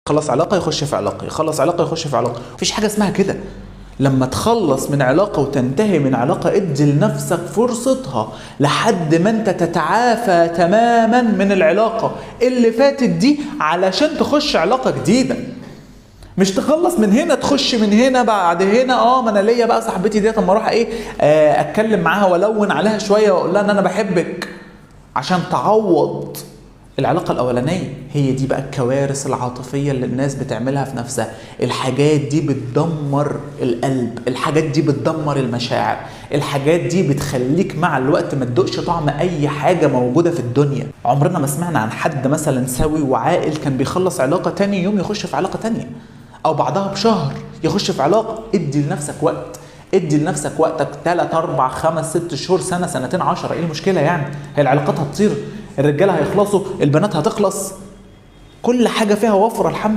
خلص علاقة يخش في علاقة، يخلص علاقة يخش في علاقة. مفيش حاجة اسمها كده. لما تخلص من علاقة وتنتهي من علاقة ادي لنفسك فرصتها لحد ما انت تتعافى تماما من العلاقة اللي فاتت دي علشان تخش علاقة جديدة. مش تخلص من هنا تخش من هنا بعد هنا، ما انا ليا بقى صاحبتي ديت اما اروح ايه اتكلم معاها والون عليها شوية واقول لها ان انا بحبك عشان تعوض العلاقة الأولانية. هي دي بقى الكوارث العاطفية اللي الناس بتعملها في نفسها. الحاجات دي بتدمر القلب، الحاجات دي بتدمر المشاعر، الحاجات دي بتخليك مع الوقت ما تدوقش طعم أي حاجة موجودة في الدنيا. عمرنا ما سمعنا عن حد مثلا سوي وعاقل كان بيخلص علاقة تاني يوم يخش في علاقة تانية، أو بعدها بشهر يخش في علاقة. ادي لنفسك وقت، ادي لنفسك وقتك 3 4 5 6 شهور، سنة سنتين، 10. ايه المشكلة يعني؟ هي العلاقات هتطير؟ الرجالة هيخلصوا؟ البنات هتخلص؟ كل حاجة فيها وفرة الحمد